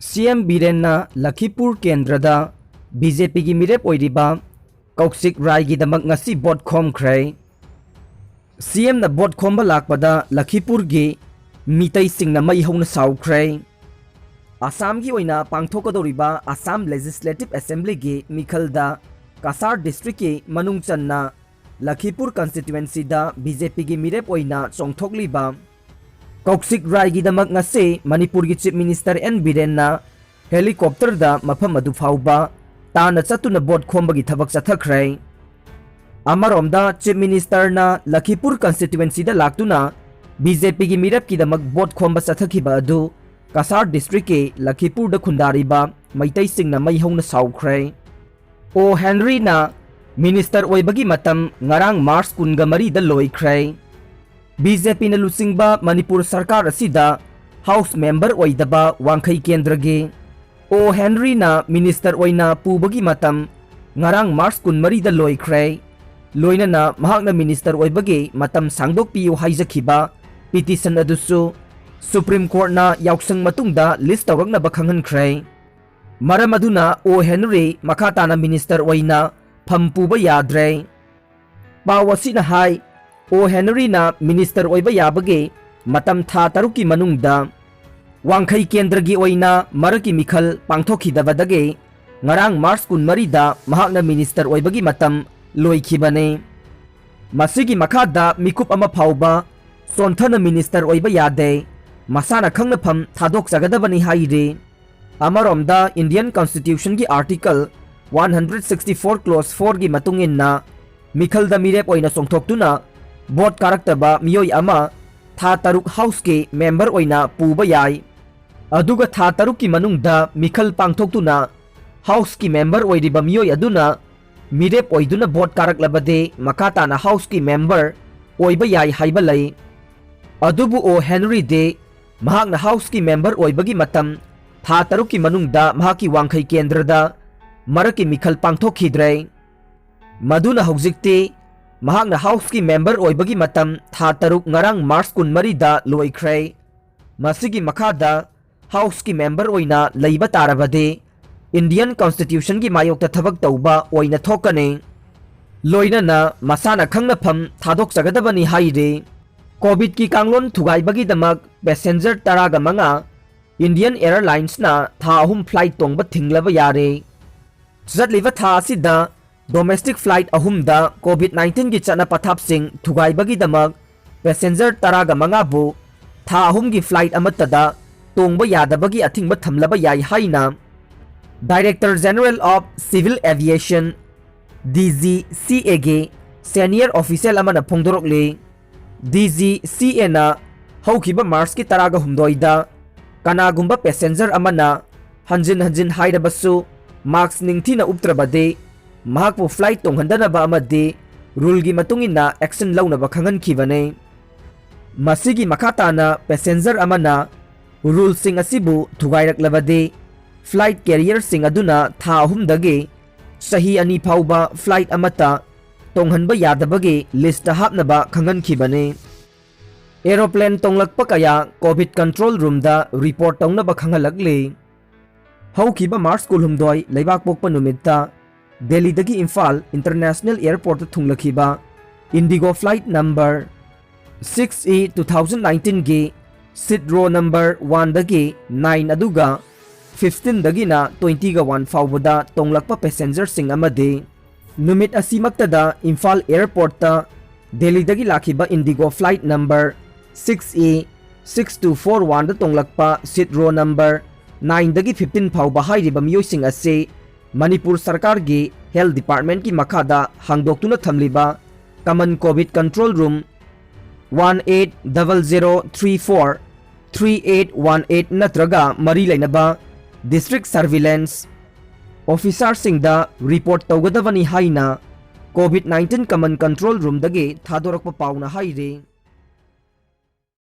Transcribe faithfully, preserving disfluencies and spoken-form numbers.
ꯁꯤ ꯑꯦꯝ ꯕꯤꯔꯦꯟꯅ ꯂꯈꯤꯄꯨꯔ ꯀꯦꯟꯗ꯭ꯔꯗ B J ꯄꯤꯒꯤ ꯃꯤꯔꯦꯞ ꯑꯣꯏꯔꯤꯕ ꯀꯧꯁꯤꯛ ꯔꯥꯏꯒꯤꯗꯃꯛ ꯉꯁꯤ ꯚꯣꯠ ꯈꯣꯝꯈ꯭ꯔꯦ꯫ ꯁꯤ ꯑꯦꯝꯅ ꯚꯣꯠ ꯈꯣꯝꯕ ꯂꯥꯛꯄꯗ ꯂꯈꯤꯄꯨꯔꯒꯤ ꯃꯤꯇꯩꯁꯤꯡꯅ ꯃꯩ ꯍꯧꯅ ꯁꯥꯎꯈ꯭ꯔꯦ꯫ ꯑꯁꯥꯝꯒꯤ ꯑꯣꯏꯅ ꯄꯥꯡꯊꯣꯛꯀꯗꯧꯔꯤꯕ ꯑꯁꯥꯝ ꯂꯦꯖꯤꯁꯂꯦꯇꯤꯚ ꯑꯦꯁꯦꯝꯕ꯭ꯂꯤꯒꯤ ꯃꯤꯈꯜꯗ ꯀꯁꯥꯔ ꯗꯤꯁꯇ꯭ꯔꯤꯛꯀꯤ ꯃꯅꯨꯡ ꯆꯟꯅ ꯂꯈꯤꯄꯨꯔ ꯀꯟꯁꯇꯤꯇ꯭ꯋꯦꯟꯁꯤꯗ ꯕꯤ ꯖꯦ ꯄꯤꯒꯤ ꯃꯤꯔꯦꯞ ꯑꯣꯏꯅ ꯆꯣꯡꯊꯣꯛꯂꯤꯕ ꯀꯧꯁꯤꯛ ꯔꯥꯏꯒꯤꯗꯃꯛ ꯉꯁꯤ ꯃꯅꯤꯄꯨꯔꯒꯤ ꯆꯤꯐ ꯃꯤꯅꯤꯁꯇꯔ ꯑꯦꯟ ꯕꯤꯔꯦꯟꯅ ꯍꯦꯂꯤꯀꯣꯞꯇꯔꯗ ꯃꯐꯝ ꯑꯗꯨ ꯐꯥꯎꯕ ꯇꯥꯟꯅ ꯆꯠꯇꯨꯅ ꯚꯣꯠ ꯈꯣꯝꯕꯒꯤ ꯊꯕꯛ ꯆꯠꯊꯈ꯭ꯔꯦ꯫ ꯑꯃꯔꯣꯝꯗ ꯆꯤꯐ ꯃꯤꯅꯤꯁꯇꯔꯅ ꯂꯈꯤꯄꯨꯔ ꯀꯟꯁꯇꯤꯇ꯭ꯋꯦꯟꯁꯤꯗ ꯂꯥꯛꯇꯨꯅ ꯕꯤ ꯖꯦ ꯄꯤꯒꯤ ꯃꯤꯔꯦꯞꯀꯤꯗꯃꯛ ꯚꯣꯠ ꯈꯣꯝꯕ ꯆꯠꯊꯈꯤꯕ ꯑꯗꯨ ꯀꯁꯥꯔ ꯗꯤꯁꯇ꯭ꯔꯤꯛꯀꯤ ꯂꯈꯤꯄꯨꯔꯗ ꯈꯨꯟꯗꯥꯔꯤꯕ ꯃꯩꯇꯩꯁꯤꯡꯅ ꯃꯩ ꯍꯧꯅ ꯁꯥꯎꯈ꯭ꯔꯦ꯫ ꯑꯣ ꯍꯦꯟꯔꯤꯅ ꯃꯤꯅꯤꯁꯇꯔ ꯑꯣꯏꯕꯒꯤ ꯃꯇꯝ ꯉꯔꯥꯡ ꯃꯥꯔꯆ ꯀꯨꯟꯒ ꯃꯔꯤꯗ ꯂꯣꯏꯈ꯭ꯔꯦ꯫ ꯕꯤ ꯖꯦ ꯄꯤꯅ ꯂꯨꯆꯤꯡꯕ ꯃꯅꯤꯄꯨꯔ ꯁꯔꯀꯥꯔ ꯑꯁꯤꯗ ꯍꯥꯎꯁ ꯃꯦꯝꯕꯔ ꯑꯣꯏꯗꯕ ꯋꯥꯡꯈꯩ ꯀꯦꯟꯗ꯭ꯔꯒꯤ ꯑꯣ ꯍꯦꯟꯔꯤꯅ ꯃꯤꯅꯤꯁꯇꯔ ꯑꯣꯏꯅ ꯄꯨꯕꯒꯤ ꯃꯇꯝ ꯉꯔꯥꯡ ꯃꯥꯔꯆ ꯀꯨꯟꯃꯔꯤꯗ ꯂꯣꯏꯈ꯭ꯔꯦ꯫ ꯂꯣꯏꯅꯅ ꯃꯍꯥꯛꯅ ꯃꯤꯅꯤꯁꯇꯔ ꯑꯣꯏꯕꯒꯤ ꯃꯇꯝ ꯁꯥꯡꯗꯣꯛꯄꯤꯌꯨ ꯍꯥꯏꯖꯈꯤꯕ ꯄꯤꯇꯤꯁꯟ ꯑꯗꯨꯁꯨ ꯁꯨꯄ꯭ꯔꯤꯝ ꯀꯣꯔꯠꯅ ꯌꯥꯎꯁꯪ ꯃꯇꯨꯡꯗ ꯂꯤꯁ ꯇꯧꯔꯛꯅꯕ ꯈꯪꯍꯟꯈ꯭ꯔꯦ꯫ ꯃꯔꯝ ꯑꯗꯨꯅ ꯑꯣ ꯍꯦꯟꯔꯤ ꯃꯈꯥ ꯇꯥꯅ ꯃꯤꯅꯤꯁꯇꯔ ꯑꯣꯏꯅ ꯐꯝ ꯄꯨꯕ ꯌꯥꯗ꯭ꯔꯦ꯫ ꯄꯥꯎ ꯑꯁꯤꯅ ꯍꯥꯏ, ꯑꯣ ꯍꯦꯅꯔꯤꯅ ꯃꯤꯅꯤꯁꯇꯔ ꯑꯣꯏꯕ ꯌꯥꯕꯒꯤ ꯃꯇꯝ ꯊꯥ ꯇꯔꯨꯛꯀꯤ ꯃꯅꯨꯡꯗ ꯋꯥꯡꯈꯩ ꯀꯦꯟꯗ꯭ꯔꯒꯤ ꯑꯣꯏꯅ ꯃꯔꯛꯀꯤ ꯃꯤꯈꯜ ꯄꯥꯡꯊꯣꯛꯈꯤꯗꯕꯗꯒꯤ ꯉꯔꯥꯡ ꯃꯥꯔꯆ ꯀꯨꯟꯃꯔꯤꯗ ꯃꯍꯥꯛꯅ ꯃꯤꯅꯤꯁꯇꯔ ꯑꯣꯏꯕꯒꯤ ꯃꯇꯝ ꯂꯣꯏꯈꯤꯕꯅꯤ꯫ ꯃꯁꯤꯒꯤ ꯃꯈꯥꯗ ꯃꯤꯀꯨꯞ ꯑꯃ ꯐꯥꯎꯕ ꯆꯣꯟꯊꯅ ꯃꯤꯅꯤꯁꯇꯔ ꯑꯣꯏꯕ ꯌꯥꯗꯦ, ꯃꯁꯥꯅ ꯈꯪꯅ ꯐꯝ ꯊꯥꯗꯣꯛꯆꯒꯗꯕꯅꯤ ꯍꯥꯏꯔꯤ꯫ ꯑꯃꯔꯣꯝꯗ Indian Constitution ꯒꯤ Article one hundred sixty four clause four ꯒꯤ ꯃꯇꯨꯡ ꯏꯟꯅ ꯃꯤꯈꯜꯗ ꯃꯤꯔꯦꯞ ꯑꯣꯏꯅ ꯆꯣꯡꯊꯣꯛꯇꯨꯅ ꯚꯣꯠ ꯀꯥꯔꯛꯇꯕ ꯃꯤꯑꯣꯏ ꯑꯃ ꯊꯥ ꯇꯔꯨꯛ ꯍꯥꯎꯁꯀꯤ ꯃꯦꯝꯕꯔ ꯑꯣꯏꯅ ꯄꯨꯕ ꯌꯥꯏ꯫ ꯑꯗꯨꯒ ꯊꯥ ꯇꯔꯨꯛꯀꯤ ꯃꯅꯨꯡꯗ ꯃꯤꯈꯜ ꯄꯥꯡꯊꯣꯛꯇꯨꯅ ꯍꯥꯎꯁꯀꯤ ꯃꯦꯝꯕꯔ ꯑꯣꯏꯔꯤꯕ ꯃꯤꯑꯣꯏ ꯑꯗꯨꯅ ꯃꯤꯔꯦꯞ ꯑꯣꯏꯗꯨꯅ ꯚꯣꯠ ꯀꯥꯔꯛꯂꯕꯗꯤ ꯃꯈꯥ ꯇꯥꯅ ꯍꯥꯎꯁꯀꯤ ꯃꯦꯝꯕꯔ ꯑꯣꯏꯕ ꯌꯥꯏ ꯍꯥꯏꯕ ꯂꯩ꯫ ꯑꯗꯨꯕꯨ ꯑꯣ ꯍꯦꯅꯔꯤꯗꯤ ꯃꯍꯥꯛꯅ ꯍꯥꯎꯁꯀꯤ ꯃꯦꯝꯕꯔ ꯑꯣꯏꯕꯒꯤ ꯃꯇꯝ ꯊꯥ ꯇꯔꯨꯛꯀꯤ ꯃꯅꯨꯡꯗ ꯃꯍꯥꯛꯀꯤ ꯋꯥꯡꯈꯩ ꯀꯦꯟꯗ꯭ꯔꯗ ꯃꯔꯛꯀꯤ ꯃꯤꯈꯜ ꯄꯥꯡꯊꯣꯛꯈꯤꯗ꯭ꯔꯦ꯫ ꯃꯗꯨꯅ ꯍꯧꯖꯤꯛꯇꯤ ꯃꯍꯥꯛꯅ ꯍꯥꯎꯁꯀꯤ ꯃꯦꯝꯕꯔ ꯑꯣꯏꯕꯒꯤ ꯃꯇꯝ ꯊꯥ ꯇꯔꯨꯛ ꯉꯔꯥꯡ ꯃꯥꯔꯆ ꯀꯨꯟꯃꯔꯤꯗ ꯂꯣꯏꯈ꯭ꯔꯦ꯫ ꯃꯁꯤꯒꯤ ꯃꯈꯥꯗ ꯍꯥꯎꯁꯀꯤ ꯃꯦꯝꯕꯔ ꯑꯣꯏꯅ ꯂꯩꯕ ꯇꯥꯔꯕꯗꯤ ꯏꯟꯗꯤꯌꯟ ꯀꯟꯁꯇꯤꯇ꯭ꯌꯨꯁꯟꯒꯤ ꯃꯥꯌꯣꯛꯇ ꯊꯕꯛ ꯇꯧꯕ ꯑꯣꯏꯅ ꯊꯣꯛꯀꯅꯤ꯫ ꯂꯣꯏꯅꯅ ꯃꯁꯥꯅ ꯈꯪꯅꯐꯝ ꯊꯥꯗꯣꯛꯆꯒꯗꯕꯅꯤ ꯍꯥꯏꯔꯤ꯫ ꯀꯣꯚꯤꯗꯀꯤ ꯀꯥꯡꯂꯣꯟ ꯊꯨꯒꯥꯏꯕꯒꯤꯗꯃꯛ ꯄꯦꯁꯦꯟꯖꯔ ꯇꯔꯥꯒ ꯃꯉꯥ ꯏꯟꯗꯤꯌꯟ ꯑꯦꯌꯔꯂꯥꯏꯟꯁꯅ ꯊꯥ ꯑꯍꯨꯝ ꯐ꯭ꯂꯥꯏꯠ ꯇꯣꯡꯕ ꯊꯤꯡꯂꯕ ꯌꯥꯔꯦ꯫ ꯆꯠꯂꯤꯕ ꯊꯥ ꯑꯁꯤꯗ ꯗꯣꯃꯦꯁꯇꯤꯛ ꯐ꯭ꯂꯥꯏꯠ ꯑꯍꯨꯝꯗ ꯀꯣꯚꯤꯗ ꯅꯥꯏꯟꯇꯤꯟꯒꯤ ꯆꯠꯅ ꯄꯊꯥꯞꯁꯤꯡ ꯊꯨꯒꯥꯏꯕꯒꯤꯗꯃꯛ ꯄꯦꯁꯦꯟꯖꯔ ꯇꯔꯥꯒ ꯃꯉꯥꯕꯨ ꯊꯥ ꯑꯍꯨꯝꯒꯤ ꯐ꯭ꯂꯥꯏꯠ ꯑꯃꯠꯇꯗ ꯇꯣꯡꯕ ꯌꯥꯗꯕꯒꯤ ꯑꯊꯤꯡꯕ ꯊꯝꯂꯕ ꯌꯥꯏ ꯍꯥꯏꯅ Director General of Civil Aviation, D G C A ꯒꯤ ꯁꯦꯅꯤꯌꯔ ꯑꯣꯐꯤꯁꯤꯌꯦꯜ ꯑꯃꯅ ꯐꯣꯡꯗꯣꯔꯛꯂꯤ꯫ D G C A ꯅ ꯍꯧꯈꯤꯕ ꯃꯥꯔꯆꯀꯤ ꯇꯔꯥꯒ ꯍꯨꯝꯗꯣꯏꯗ ꯀꯅꯥꯒꯨꯝꯕ ꯄꯦꯁꯦꯟꯖꯔ ꯑꯃꯅ ꯍꯟꯖꯤꯟ ꯍꯟꯖꯤꯟ ꯍꯥꯏꯔꯕꯁꯨ ꯃꯥꯁ꯭ꯛ ꯅꯤꯡꯊꯤꯅ ꯎꯞꯇ꯭ꯔꯕꯗꯤ ꯃꯍꯥꯛꯄꯨ ꯐ꯭ꯂꯥꯏꯠ ꯇꯣꯡꯍꯟꯗꯅꯕ ꯑꯃꯗꯤ ꯔꯨꯜꯒꯤ ꯃꯇꯨꯡ ꯏꯟꯅ ꯑꯦꯛꯁꯟ ꯂꯧꯅꯕ ꯈꯪꯍꯟꯈꯤꯕꯅꯤ꯫ ꯃꯁꯤꯒꯤ ꯃꯈꯥ ꯇꯥꯅ ꯄꯦꯁꯦꯟꯖꯔ ꯑꯃꯅ ꯔꯨꯜꯁꯤꯡ ꯑꯁꯤꯕꯨ ꯊꯨꯒꯥꯏꯔꯛꯂꯕꯗꯤ ꯐ꯭ꯂꯥꯏꯠ ꯀꯦꯔꯤꯌꯔꯁꯤꯡ ꯑꯗꯨꯅ ꯊꯥ ꯑꯍꯨꯝꯗꯒꯤ ꯆꯍꯤ ꯑꯅꯤ ꯐꯥꯎꯕ ꯐ꯭ꯂꯥꯏꯠ ꯑꯃꯠꯇ ꯇꯣꯡꯍꯟꯕ ꯌꯥꯗꯕꯒꯤ ꯂꯤꯁ꯭ꯠꯇ ꯍꯥꯞꯅꯕ ꯈꯪꯍꯟꯈꯤꯕꯅꯤ꯫ ꯑꯦꯔꯣꯄ꯭ꯂꯦꯟ ꯇꯣꯡꯂꯛꯄ ꯀꯌꯥ ꯀꯣꯚꯤꯗ ꯀꯟꯇ꯭ꯔꯣꯜ ꯔꯨꯝꯗ ꯔꯤꯄꯣꯔꯠ ꯇꯧꯅꯕ ꯈꯪꯍꯜꯂꯛꯂꯤ꯫ ꯍꯧꯈꯤꯕ ꯃꯥꯔꯆ ꯀꯨꯟꯍꯨꯝꯗꯣꯏ ꯂꯩꯕꯥꯛꯄꯣꯛꯄ ꯅꯨꯃꯤꯠꯇ ꯗꯦꯜꯂꯤꯗꯒꯤ ꯏꯝꯐꯥꯜ ꯏꯟꯇꯔꯅꯦꯁꯅꯦꯜ ꯑꯦꯌꯔꯄꯣꯔꯠꯇ ꯊꯨꯡꯂꯈꯤꯕ IndiGo flight number six E two thousand ꯅꯥꯏꯟꯇꯤꯟꯒꯤ ꯁꯤꯠ ꯔꯣ ꯅꯝꯕꯔ ꯋꯥꯟꯗꯒꯤ ꯅꯥꯏꯟ ꯑꯗꯨꯒ ꯐꯤꯐꯇꯤꯟꯗꯒꯤꯅ ꯇ꯭ꯋꯦꯟꯇꯤꯒ ꯋꯥꯟ ꯐꯥꯎꯕꯗ ꯇꯣꯡꯂꯛꯄ ꯄꯦꯁꯦꯟꯖꯔꯁꯤꯡ ꯑꯃꯗꯤ ꯅꯨꯃꯤꯠ ꯑꯁꯤꯃꯛꯇꯗ ꯏꯝꯐꯥꯜ ꯑꯦꯌꯔꯄꯣꯔꯠꯇ ꯗꯦꯜꯂꯤꯗꯒꯤ ꯂꯥꯛꯈꯤꯕ IndiGo flight number six E six two four ꯋꯥꯟꯗ ꯇꯣꯡꯂꯛꯄ ꯁꯤꯠ ꯔꯣ ꯅꯝꯕꯔ ꯅꯥꯏꯟꯗꯒꯤ ꯐꯤꯐꯇꯤꯟ ꯐꯥꯎꯕ ꯍꯥꯏꯔꯤꯕ ꯃꯤꯑꯣꯏꯁꯤꯡ ꯑꯁꯤ ꯃꯅꯤꯄꯨꯔ ꯁꯔꯀꯥꯔꯒꯤ ꯍꯦꯜꯊ ꯗꯤꯄꯥꯔꯠꯃꯦꯟꯠꯀꯤ ꯃꯈꯥꯗ ꯍꯥꯡꯗꯣꯛꯇꯨꯅ ꯊꯝꯂꯤꯕ common COVID control room one eight double zero three four three eight one eight ꯅꯠꯇ꯭ꯔꯒ ꯃꯔꯤ ꯂꯩꯅꯕ ꯗꯤꯁꯇ꯭ꯔꯤꯛ ꯁꯔꯚꯤꯂꯦꯟꯁ ꯑꯣꯐꯤꯁꯥꯔꯁꯤꯡꯗ ꯔꯤꯄꯣꯔꯠ ꯇꯧꯒꯗꯕꯅꯤ ꯍꯥꯏꯅ ꯀꯣꯚꯤꯗ ꯅꯥꯏꯟꯇꯤꯟ ꯀꯃꯟ ꯀꯟꯇ꯭ꯔꯣꯜ ꯔꯨꯝꯗꯒꯤ ꯊꯥꯗꯣꯔꯛꯄ ꯄꯥꯎꯅ ꯍꯥꯏꯔꯤ꯫